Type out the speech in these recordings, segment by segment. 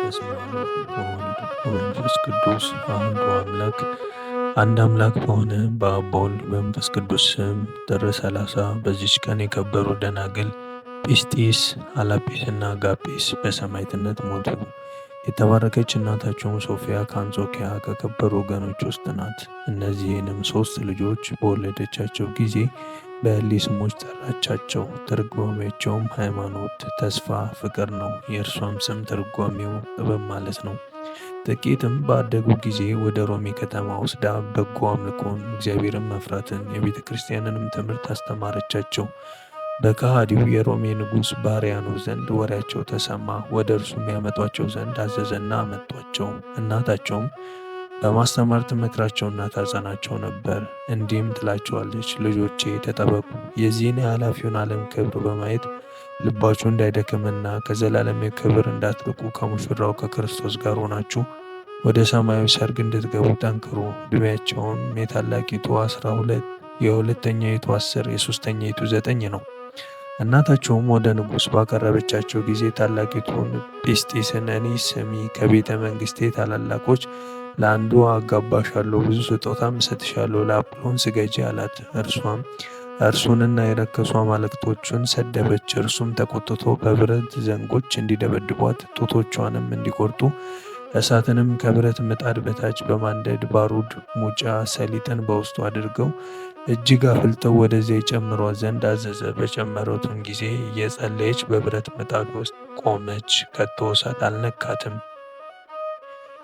በስመ አብ ወወልድ ወመንፈስ ቅዱስ አሐዱ አምላክ አንድ አምላክ በሆነ በአብ በወልድ በመንፈስ ቅዱስ ስም ጥር 30 በዚች ቀን የከበሩ ደናግል ጲስጢስ፣ አላጲስና አጋጲስ በሰማዕትነት ሞቱ። የተባረከች እናታቸውም ሶፊያ ከአንጾኪያ ከከበሩ ወገኖች ውስጥ ናት። እነዚህንም ሦስት ልጆች በወለደቻቸው ጊዜ በእሊህ ስሞች ጠራቻቸው። ትርጓሜያቸውም ሃይማኖት፣ ተስፋ፣ ፍቅር ነው። የእርሷም ስም ትርጓሜው ጥበብ ማለት ነው። ጥቂትም ባደጉ ጊዜ ወደ ሮሜ ከተማ ወስዳ በጎ አምልኮን፣ እግዚአብሔርን መፍራትን፣ የቤተ ክርስቲያንንም ትምህርት አስተማረቻቸው። በከሃዲው የሮሜ ንጉሥ ባርያኖስ ዘንድ ወሬያቸው ተሰማ። ወደ እርሱም ያመጧቸው ዘንድ አዘዘና አመጧቸው። እናታቸውም በማስተማር ትመክራቸውና ታጸናቸው ነበር። እንዲህም ትላቸዋለች፣ ልጆቼ ተጠበቁ፣ የዚህን የኃላፊውን ዓለም ክብር በማየት ልባችሁ እንዳይደክምና ከዘላለም ክብር እንዳትርቁ ከሙሽራው ከክርስቶስ ጋር ሆናችሁ ወደ ሰማያዊ ሰርግ እንድትገቡ ጠንክሩ። ዕድሜያቸውም የታላቂቱ 12 የሁለተኛይቱ 10 የሦስተኛይቱ 9 ነው። እናታቸውም ወደ ንጉሥ ባቀረበቻቸው ጊዜ ታላቂቱን ጲስጢስን እኔ ስሚ፣ ከቤተ መንግሥቴ ታላላቆች ለአንዱ አጋባሻለሁ፣ ብዙ ስጦታም እሰጥሻለሁ፣ ለአጵሎን ስገጂ አላት። እርሷም እርሱንና የረከሱ አማልክቶቹን ሰደበች። እርሱም ተቆጥቶ በብረት ዘንጎች እንዲደበድቧት ጡቶቿንም እንዲቆርጡ እሳትንም ከብረት ምጣድ በታች በማንደድ ባሩድ ሙጫ ሰሊጥን በውስጡ አድርገው እጅግ አፍልተው ወደዚያ ይጨምሯት ዘንድ አዘዘ። በጨመሩትም ጊዜ እየጸለየች በብረት ምጣድ ውስጥ ቆመች፣ ከቶ እሳት አልነካትም።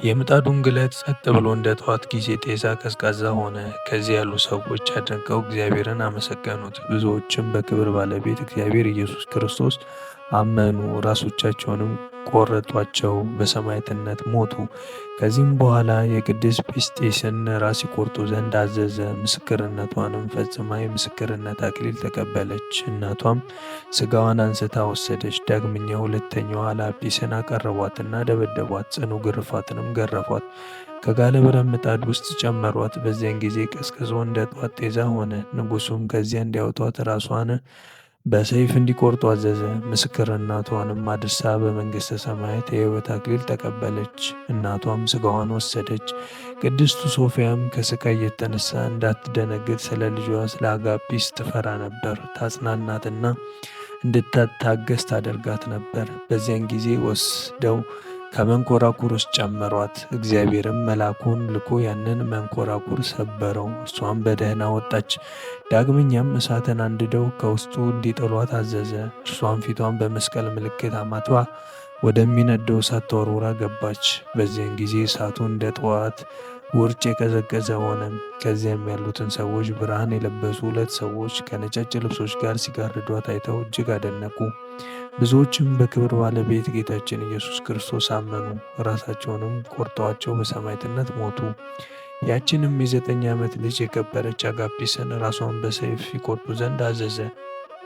የምጣዱን ግለት ጸጥ ብሎ እንደ ጠዋት ጊዜ ጤዛ ቀዝቃዛ ሆነ። ከዚህ ያሉ ሰዎች አድንቀው እግዚአብሔርን አመሰገኑት። ብዙዎችም በክብር ባለቤት እግዚአብሔር ኢየሱስ ክርስቶስ አመኑ። ራሶቻቸውንም ቆረጧቸው፣ በሰማዕትነት ሞቱ። ከዚህም በኋላ የቅድስት ጲስጢስን ራስ ይቆርጡ ዘንድ አዘዘ። ምስክርነቷንም ፈጽማ የምስክርነት አክሊል ተቀበለች። እናቷም ስጋዋን አንስታ ወሰደች። ዳግመኛ ሁለተኛዋ ላጲስን አቀረቧትና ደበደቧት፣ ጽኑ ግርፋትንም ገረፏት። ከጋለ ብረት ምጣድ ውስጥ ጨመሯት። በዚያን ጊዜ ቀዝቅዞ እንደ ጧት ጤዛ ሆነ። ንጉሡም ከዚያ እንዲያወጧት ራሷን በሰይፍ እንዲቆርጡ አዘዘ። ምስክርነቷንም አድርሳ በመንግሥተ ሰማያት የሕይወት አክሊል ተቀበለች። እናቷም ስጋዋን ወሰደች። ቅድስቱ ሶፊያም ከስቃይ የተነሳ እንዳትደነግጥ ስለ ልጇ ስለ አጋጲስ ትፈራ ነበር። ታጽናናትና እንድትታገስ ታደርጋት ነበር። በዚያን ጊዜ ወስደው ከመንኮራኩር ውስጥ ጨመሯት። እግዚአብሔርም መልአኩን ልኮ ያንን መንኮራኩር ሰበረው። እርሷም በደህና ወጣች። ዳግመኛም እሳትን አንድደው ከውስጡ እንዲጥሏት አዘዘ። እርሷም ፊቷን በመስቀል ምልክት አማትባ ወደሚነደው እሳት ተወርውራ ገባች። በዚያን ጊዜ እሳቱ እንደ ጠዋት ውርጭ የቀዘቀዘ ሆነ። ከዚያም ያሉትን ሰዎች ብርሃን የለበሱ ሁለት ሰዎች ከነጫጭ ልብሶች ጋር ሲጋርዷት አይተው እጅግ አደነቁ። ብዙዎችም በክብር ባለቤት ጌታችን ኢየሱስ ክርስቶስ አመኑ። ራሳቸውንም ቆርጠዋቸው በሰማዕትነት ሞቱ። ያችንም የ9 ዓመት ልጅ የከበረች አጋጲስን ራሷን በሰይፍ ይቆርጡ ዘንድ አዘዘ።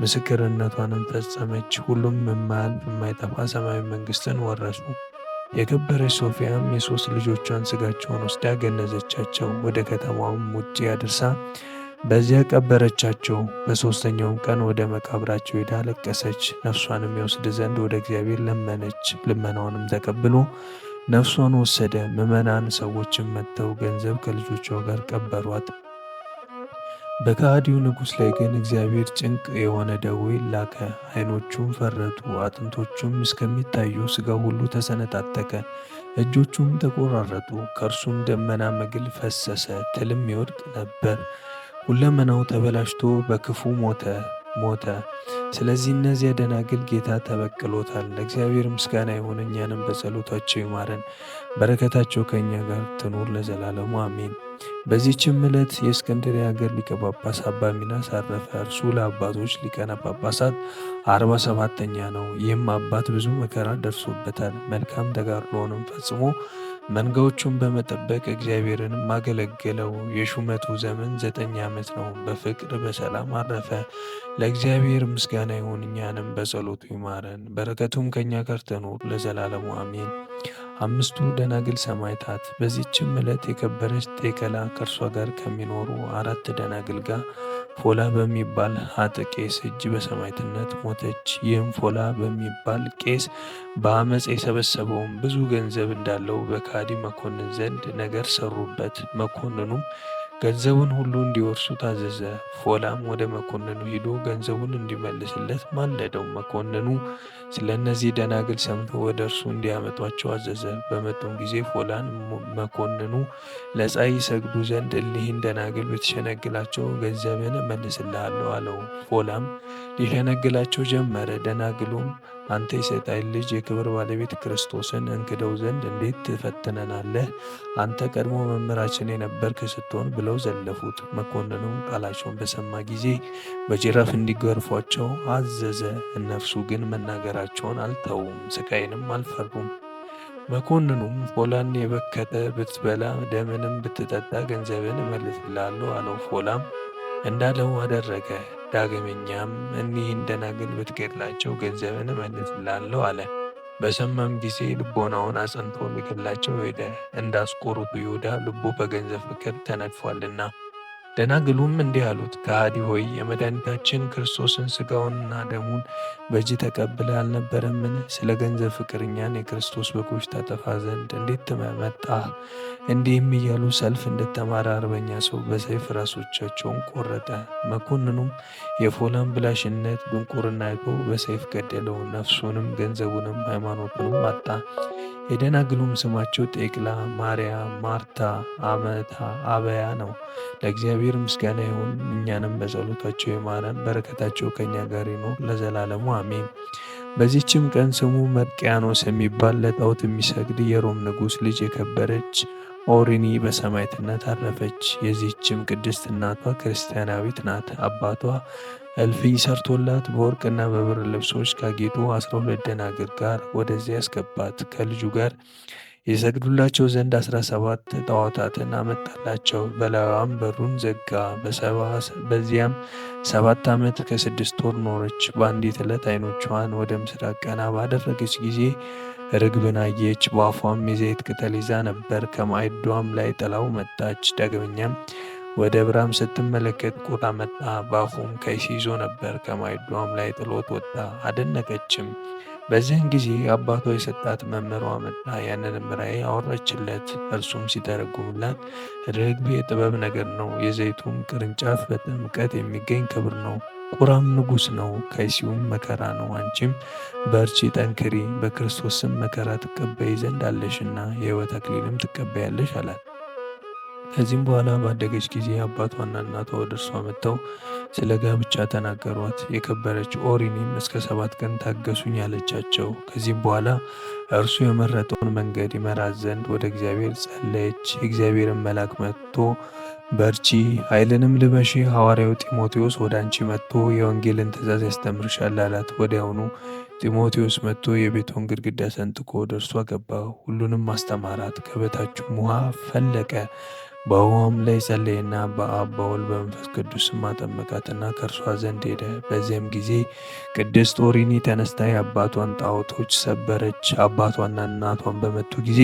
ምስክርነቷንም ፈጸመች። ሁሉም የማያልፍ የማይጠፋ ሰማያዊ መንግሥትን ወረሱ። የከበረች ሶፊያም የሦስት ልጆቿን ስጋቸውን ወስዳ ገነዘቻቸው። ወደ ከተማዋም ውጭ አድርሳ በዚያ ቀበረቻቸው። በሦስተኛውም ቀን ወደ መቃብራቸው ሄዳ አለቀሰች። ነፍሷንም ይወስድ ዘንድ ወደ እግዚአብሔር ለመነች። ልመናውንም ተቀብሎ ነፍሷን ወሰደ። ምዕመናን ሰዎችም መጥተው ገንዘብ ከልጆቿ ጋር ቀበሯት። በከሃዲው ንጉሥ ላይ ግን እግዚአብሔር ጭንቅ የሆነ ደዌ ላከ። ዓይኖቹም ፈረጡ፣ አጥንቶቹም እስከሚታዩ ሥጋው ሁሉ ተሰነጣጠቀ፣ እጆቹም ተቆራረጡ። ከእርሱም ደመና መግል ፈሰሰ፣ ትልም ይወድቅ ነበር። ሁለመናው ተበላሽቶ በክፉ ሞተ ሞተ። ስለዚህ እነዚያ ደናግል ጌታ ተበቅሎታል። ለእግዚአብሔር ምስጋና ይሁን፣ እኛንም በጸሎታቸው ይማረን፣ በረከታቸው ከእኛ ጋር ትኑር ለዘላለሙ አሜን። በዚህችም ዕለት የእስክንድርያ ሀገር ሊቀ ጳጳስ አባ ሚናስ አረፈ። እርሱ ለአባቶች ሊቃነ ጳጳሳት 47ኛ ነው። ይህም አባት ብዙ መከራ ደርሶበታል። መልካም ተጋድሎውንም ፈጽሞ መንጋዎቹን በመጠበቅ እግዚአብሔርንም አገለገለው። የሹመቱ ዘመን 9 ዓመት ነው። በፍቅር በሰላም አረፈ። ለእግዚአብሔር ምስጋና ይሁን፣ እኛንም በጸሎቱ ይማረን፣ በረከቱም ከእኛ ጋር ትኑር ለዘላለሙ አሜን። አምስቱ ደናግል ሰማዕታት። በዚህችም ዕለት የከበረች ቴከላ ከእርሷ ጋር ከሚኖሩ አራት ደናግል ጋር ፎላ በሚባል ሀጥ ቄስ እጅ በሰማዕትነት ሞተች። ይህም ፎላ በሚባል ቄስ በአመፅ የሰበሰበውን ብዙ ገንዘብ እንዳለው በካዲ መኮንን ዘንድ ነገር ሰሩበት። መኮንኑም ገንዘቡን ሁሉ እንዲወርሱ ታዘዘ። ፎላም ወደ መኮንኑ ሂዶ ገንዘቡን እንዲመልስለት ማለደው። መኮንኑ ስለ እነዚህ ደናግል ሰምቶ ወደ እርሱ እንዲያመጧቸው አዘዘ። በመጡም ጊዜ ፎላን መኮንኑ ለፀሐይ ይሰግዱ ዘንድ እሊህን ደናግል ብትሸነግላቸው ገንዘብን እመልስልሃለሁ አለው። ፎላም ሊሸነግላቸው ጀመረ። ደናግሉም አንተ የሰይጣን ልጅ የክብር ባለቤት ክርስቶስን እንክደው ዘንድ እንዴት ትፈትነናለህ? አንተ ቀድሞ መምህራችን የነበርክ ስትሆን ብለው ዘለፉት። መኮንኑም ቃላቸውን በሰማ ጊዜ በጅራፍ እንዲገርፏቸው አዘዘ። እነርሱ ግን መናገራቸውን አልተዉም፣ ስቃይንም አልፈሩም። መኮንኑም ፎላን የበከተ ብትበላ ደምንም ብትጠጣ ገንዘብን እመልስልሃለሁ አለው። ፎላም እንዳለው አደረገ። ዳግመኛም እኒህን ደናግል ብትገድላቸው ገንዘብን እመልስልሃለሁ አለ። በሰማም ጊዜ ልቦናውን አጽንቶ ሊገድላቸው ሄደ። እንደ አስቆሮቱ ይሁዳ ልቡ በገንዘብ ፍቅር ተነድፏልና። ደናግሉም እንዲህ አሉት፣ ከሃዲ ሆይ የመድኃኒታችን ክርስቶስን ሥጋውንና ደሙን በእጅ ተቀብለህ አልነበረምን? ስለ ገንዘብ ፍቅር እኛን የክርስቶስ በጎች ታጠፋ ዘንድ እንዴት መጣህ? እንዲህም እያሉ ሰልፍ እንደተማረ አርበኛ ሰው በሰይፍ ራሶቻቸውን ቆረጠ። መኮንኑም የፎላን ብላሽነት ድንቁርና አይቶ በሰይፍ ገደለው። ነፍሱንም ገንዘቡንም ሃይማኖቱንም አጣ። የደናግሉም ስማቸው ጤቅላ፣ ማርያም፣ ማርታ፣ አመታ፣ አበያ ነው። ለእግዚአብሔር ምስጋና ይሁን፣ እኛንም በጸሎታቸው ይማረን፣ በረከታቸው ከእኛ ጋር ይኑር ለዘላለሙ አሜን። በዚህችም ቀን ስሙ መርቅያኖስ የሚባል ለጣዖት የሚሰግድ የሮም ንጉሥ ልጅ የከበረች ኦሪኒ በሰማዕትነት አረፈች። የዚህችም ቅድስት እናቷ ክርስቲያናዊት ናት። አባቷ እልፍኝ ሰርቶላት በወርቅና በብር ልብሶች ካጌጡ 12 ደናግል ጋር ወደዚያ ያስገባት። ከልጁ ጋር የሰግዱላቸው ዘንድ 17 ጣዖታትን አመጣላቸው። በላዩም በሩን ዘጋ። በዚያም 7 ዓመት ከ6 ወር ኖረች። በአንዲት ዕለት ዓይኖቿን ወደ ምስራቅ ቀና ባደረገች ጊዜ ርግብን አየች። በአፏም የዘይት ቅጠል ይዛ ነበር። ከማዕዷም ላይ ጥላው መጣች። ዳግመኛም ወደ ብራም ስትመለከት ቁራ መጣ። በአፉም ከይሲ ይዞ ነበር። ከማዕዷም ላይ ጥሎት ወጣ። አደነቀችም። በዚህን ጊዜ አባቷ የሰጣት መምህሯ መጣ። ያንንም ራእይ አወራችለት። እርሱም ሲተረጉምላት ርግብ የጥበብ ነገር ነው፣ የዘይቱም ቅርንጫፍ በጥምቀት የሚገኝ ክብር ነው። ቁራም ንጉሥ ነው፣ ከይሲውም መከራ ነው። አንቺም በርቺ፣ ጠንክሪ፣ በክርስቶስ ስም መከራ ትቀበይ ዘንድ አለሽና የሕይወት አክሊልም ትቀበያለሽ አላት። ከዚህም በኋላ ባደገች ጊዜ አባቷና እናቷ ወደ እርሷ መጥተው ስለ ጋብቻ ተናገሯት። የከበረች ኦሪኒም እስከ 7 ቀን ታገሱኝ አለቻቸው። ከዚህም በኋላ እርሱ የመረጠውን መንገድ ይመራት ዘንድ ወደ እግዚአብሔር ጸለየች። የእግዚአብሔርን መልአክ መጥቶ በርቺ፣ ኃይልንም ልበሺ፣ ሐዋርያው ጢሞቴዎስ ወደ አንቺ መጥቶ የወንጌልን ትእዛዝ ያስተምርሻል አላት። ወዲያውኑ ጢሞቴዎስ መጥቶ የቤቱን ግድግዳ ሰንጥቆ ወደ እርሷ ገባ። ሁሉንም አስተማራት። ከበታቹም ውሃ ፈለቀ። በውሃም ላይ ጸለየና በአብ በወልድ በመንፈስ ቅዱስም አጠመቃትና ከእርሷ ዘንድ ሄደ። በዚያም ጊዜ ቅድስት ኦሪኒ ተነስታ የአባቷን ጣዖቶች ሰበረች። አባቷና እናቷን በመጡ ጊዜ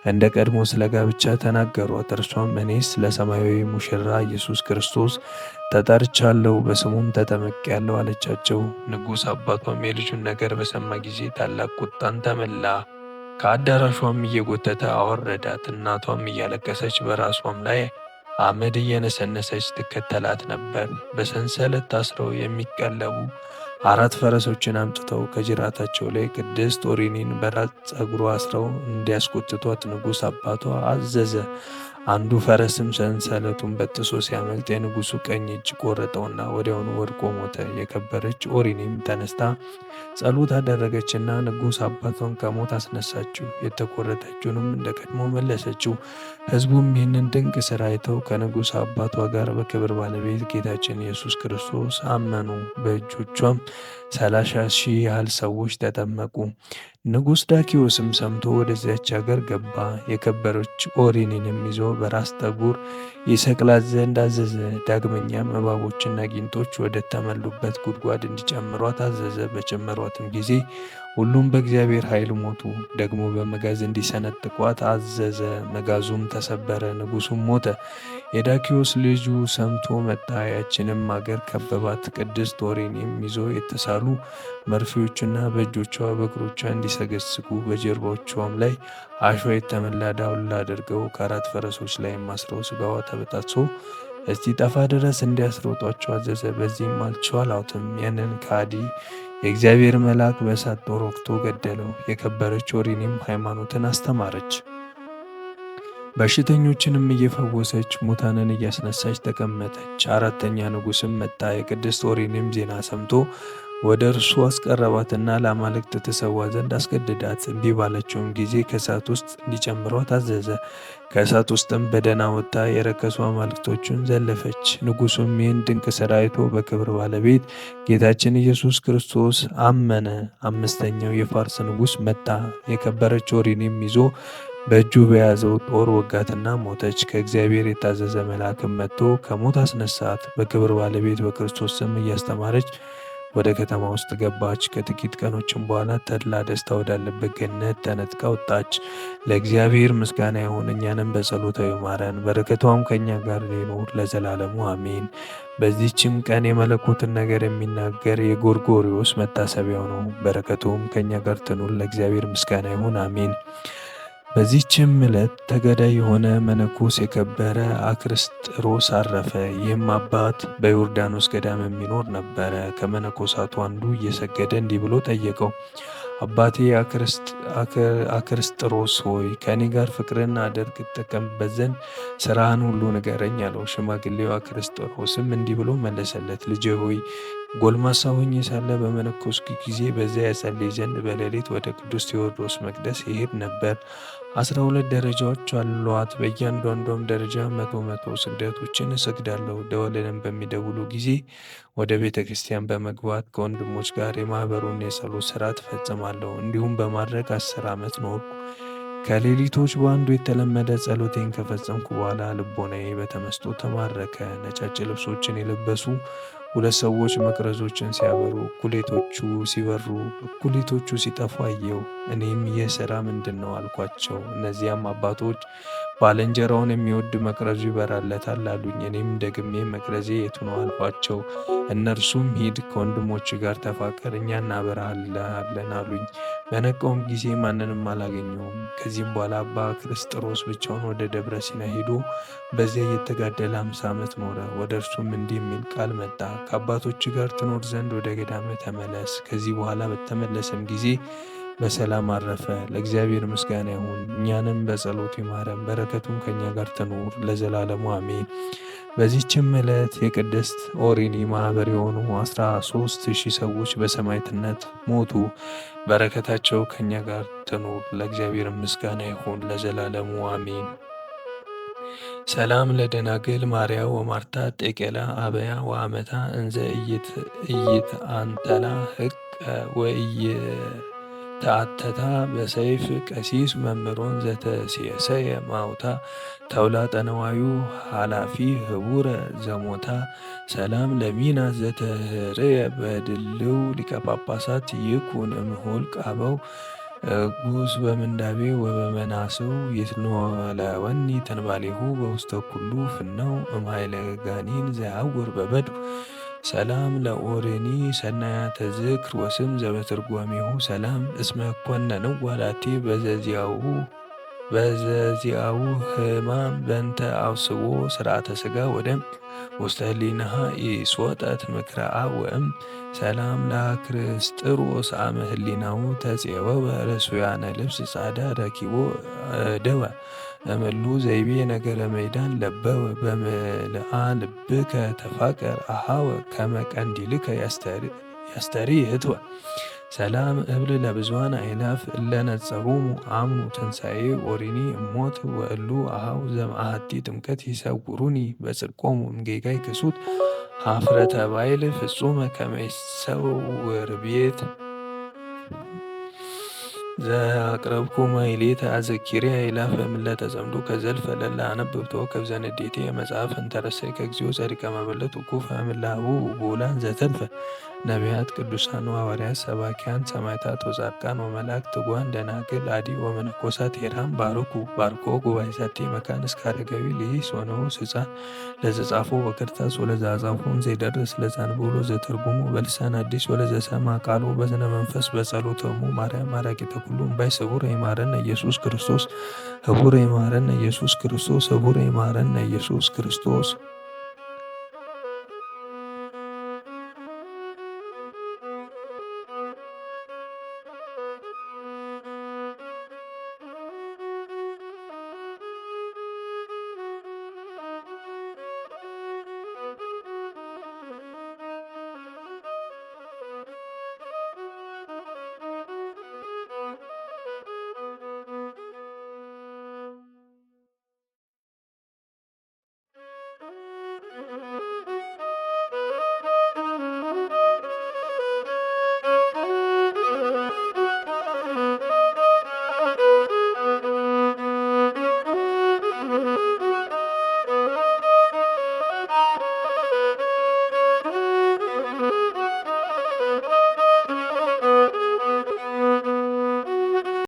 እንደ ቀድሞ ስለ ጋብቻ ተናገሯት። እርሷም እኔስ ለሰማያዊ ሙሽራ ኢየሱስ ክርስቶስ ተጠርቻለሁ፣ በስሙም ተጠምቄአለሁ አለቻቸው። ንጉሥ አባቷም የልጁን ነገር በሰማ ጊዜ ታላቅ ቁጣን ተመላ። ከአዳራሿም እየጎተተ አወረዳት። እናቷም እያለቀሰች በራሷም ላይ አመድ እየነሰነሰች ትከተላት ነበር። በሰንሰለት ታስረው የሚቀለቡ 4 ፈረሶችን አምጥተው ከጅራታቸው ላይ ቅድስት ኦሪኒን በራስ ጸጉሯ አስረው እንዲያስጎትቷት ንጉሥ አባቷ አዘዘ። አንዱ ፈረስም ሰንሰለቱን በጥሶ ሲያመልጥ የንጉሡ ቀኝ እጅ ቆረጠውና ወዲያውኑ ወድቆ ሞተ። የከበረች ኦሪኒም ተነስታ ጸሎት አደረገችና ንጉሥ አባቷን ከሞት አስነሳችው። የተቆረጠችውንም እንደ ቀድሞ መለሰችው። ሕዝቡም ይህንን ድንቅ ሥራ አይተው ከንጉሥ አባቷ ጋር በክብር ባለቤት ጌታችን ኢየሱስ ክርስቶስ አመኑ። በእጆቿም 30,000 ያህል ሰዎች ተጠመቁ። ንጉሥ ዳኪዎስም ሰምቶ ወደዚያች አገር ገባ። የከበረች ኦሪንንም ይዞ በራስ ጠጉር ይሰቅላት ዘንድ አዘዘ። ዳግመኛም እባቦችና ጊንጦች ወደ ተሞሉበት ጉድጓድ እንዲጨምሯት አዘዘ። በጨመሯትም ጊዜ ሁሉም በእግዚአብሔር ኃይል ሞቱ። ደግሞ በመጋዝ እንዲሰነጥቋት አዘዘ። መጋዙም ተሰበረ፣ ንጉሱም ሞተ። የዳኪዎስ ልጁ ሰምቶ መጣ። ያችንም አገር ከበባት። ቅድስት ኦሪንም ይዞ የተሳሉ መርፌዎችና በእጆቿ በእግሮቿ እንዲሰገስጉ በጀርባዎቿም ላይ አሸዋ የተመላ ዳውላ አድርገው ከአራት ፈረሶች ላይ አስረው ስጋዋ ተበጣጥሶ እስኪጠፋ ድረስ እንዲያስሮጧቸው አዘዘ። በዚህም አልቻሏትም። ያንን ከሃዲ የእግዚአብሔር መልአክ በእሳት ጦር ወግቶ ገደለው። የከበረች ኦሪንም ሃይማኖትን አስተማረች። በሽተኞችንም እየፈወሰች ሙታንን እያስነሳች ተቀመጠች። አራተኛ ንጉሥም መጣ። የቅድስት ኦሪንም ዜና ሰምቶ ወደ እርሱ አስቀረባትና ለአማልክት ትሰዋ ዘንድ አስገደዳት። እምቢ ባለችውም ጊዜ ከእሳት ውስጥ እንዲጨምሯት አዘዘ። ከእሳት ውስጥም በደህና ወጥታ የረከሱ አማልክቶቹን ዘለፈች። ንጉሡም ይህን ድንቅ ሥራ አይቶ በክብር ባለቤት ጌታችን ኢየሱስ ክርስቶስ አመነ። አምስተኛው የፋርስ ንጉሥ መጣ። የከበረች ኦሪንም ይዞ በእጁ በያዘው ጦር ወጋትና ሞተች። ከእግዚአብሔር የታዘዘ መልአክም መጥቶ ከሞት አስነሳት። በክብር ባለቤት በክርስቶስ ስም እያስተማረች ወደ ከተማ ውስጥ ገባች። ከጥቂት ቀኖችም በኋላ ተድላ ደስታ ወዳለበት ገነት ተነጥቃ ወጣች። ለእግዚአብሔር ምስጋና ይሁን፣ እኛንም በጸሎቷ ይማረን፣ በረከቷም ከእኛ ጋር ይኑር ለዘላለሙ አሜን። በዚህችም ቀን የመለኮትን ነገር የሚናገር የጎርጎርዮስ መታሰቢያው ነው። በረከቱም ከእኛ ጋር ትኑር፣ ለእግዚአብሔር ምስጋና ይሁን፣ አሜን። በዚህችም ዕለት ተገዳይ የሆነ መነኮስ የከበረ አክርስጥሮስ አረፈ። ይህም አባት በዮርዳኖስ ገዳም የሚኖር ነበረ። ከመነኮሳቱ አንዱ እየሰገደ እንዲህ ብሎ ጠየቀው። አባቴ አክርስጥሮስ ሆይ፣ ከእኔ ጋር ፍቅርን አድርግ እጠቀምበት ዘንድ ስራህን ሁሉ ንገረኝ አለው። ሽማግሌው አክርስጥሮስም እንዲህ ብሎ መለሰለት። ልጄ ሆይ፣ ጎልማሳ ሆኜ ሳለ በመነኮስኩ ጊዜ በዚያ ያጸልይ ዘንድ በሌሊት ወደ ቅዱስ ቴዎድሮስ መቅደስ ይሄድ ነበር። 12 ደረጃዎች አሏት። በእያንዳንዷም ደረጃ 100 100 ስግደቶችን እሰግዳለሁ። ደወልንም በሚደውሉ ጊዜ ወደ ቤተ ክርስቲያን በመግባት ከወንድሞች ጋር የማኅበሩን የጸሎት ሥርዓት እፈጽማለሁ። እንዲሁም በማድረግ 10 ዓመት ኖርኩ። ከሌሊቶች በአንዱ የተለመደ ጸሎቴን ከፈጸምኩ በኋላ ልቦናዬ በተመስጦ ተማረከ። ነጫጭ ልብሶችን የለበሱ ሁለት ሰዎች መቅረዞችን ሲያበሩ፣ እኩሌቶቹ ሲበሩ፣ እኩሌቶቹ ሲጠፉ አየሁ። እኔም ይህ ሥራ ምንድን ነው አልኳቸው። እነዚያም አባቶች ባልንጀራውን የሚወድ መቅረዙ ይበራለታል አሉኝ። እኔም ደግሜ መቅረዜ የቱ ነው አልኳቸው። እነርሱም ሂድ ከወንድሞች ጋር ተፋቀር፣ እኛ እናበራልሃለን አሉኝ። በነቃውም ጊዜ ማንንም አላገኘውም። ከዚህም በኋላ አባ ክርስጥሮስ ብቻውን ወደ ደብረ ሲና ሄዶ በዚያ እየተጋደለ 50 ዓመት ኖረ። ወደ እርሱም እንዲህ የሚል ቃል መጣ። ከአባቶች ጋር ትኖር ዘንድ ወደ ገዳም ተመለስ። ከዚህ በኋላ በተመለሰም ጊዜ በሰላም አረፈ። ለእግዚአብሔር ምስጋና ይሁን፣ እኛንም በጸሎቱ ይማረን፣ በረከቱም ከእኛ ጋር ትኑር ለዘላለሙ አሜን። በዚህችም ዕለት የቅድስት ኦሪኒ ማኅበር የሆኑ 13,000 ሰዎች በሰማዕትነት ሞቱ። በረከታቸው ከእኛ ጋር ትኑር፣ ለእግዚአብሔር ምስጋና ይሁን ለዘላለሙ አሜን። ሰላም ለደናግል ማርያ ወማርታ ጤቄላ አበያ ወአመታ እንዘ እይትአንተላ ህቀ ወኢይተአተታ በሰይፍ ቀሲስ መምህሮን ዘተሴሰየ ማውታ ተውላጠነዋዩ ኃላፊ ህቡረ ዘሞታ። ሰላም ለሚና ዘተህርየ በድልው ሊቀ ጳጳሳት ይኩን እምሆልቅ አበው ጉስ በምንዳቤ ወበመናስው ይትኖለወኒ ተንባሌሁ በውስተ ኩሉ ፍናው እምኃይለ ጋኒን ዘያውር በበዱ። ሰላም ለኦሬኒ ሰናያተ ዝክር ወስም ዘበትርጓሜሁ ሰላም እስመ ኮነንዋ ላቲ በዘዚአው ህማም በእንተ አውስቦ ስርዓተ ሥጋ ወደም ውስተ ህሊናሃ ኢስወጠት ምክረ አብ ወእም። ሰላም ለክርስጥሮስ አመ ህሊናሁ ተጼወወ ርእሱያነ ልብስ ጻዳ ረኪቦ ደወ እምሉ ዘይቤ ነገረ መይዳን ለበወ በምልአ ልብከ ተፋቀር አሃወ ከመ ቀንዲልከ ያስተሪ ህትወ። ሰላም እብል ለብዙኃን አእላፍ እለ ነጸሮሙ አምኑ ትንሣኤ ኦሪኒ እሞት ወእሉ አሃው ዘምአሐቲ ጥምቀት ይሰውሩኒ በጽድቆሙ እምጌጋይ ክሱት ኀፍረተ ባይል ፍጹመ ከመ ይሰውር ቤት። ዘአቅረብኩ ማሕሌተ አዘኪርያ ይላፈ ምለተ ጸምዱ ከዘልፈ ለላ አነብብቶ ከብዘንዴቴ መጽሐፍ እንተረሰይ ከግዚኦ ጸሪቀ መበለት ውኩፈ እምላቡ ቡላን ዘተርፈ ነቢያት ቅዱሳን ሐዋርያት ሰባኪያን ሰማዕታት ወጻድቃን ወመላእክት ትጉሃን ደናግል አዲ ወመነኮሳት ሄራን ባርኩ ባርኮ ጉባኤ ዛቲ መካን እስከ አረጋዊ ልሂስ ወንዑስ ሕፃን ለዘጻፎ በክርታስ ወለዘአጻፎ ዘይደርስ ለዘአንብቦ ዘተርጉሙ በልሳን አዲስ ወለዘሰማ ቃሎ በዝነ መንፈስ በጸሎተ እሙ ማርያም ማራኪተ ኩሉ እምባይ ስቡር ይማረነ ኢየሱስ ክርስቶስ ህቡረ ይማረነ ኢየሱስ ክርስቶስ ህቡረ ይማረነ ኢየሱስ ክርስቶስ።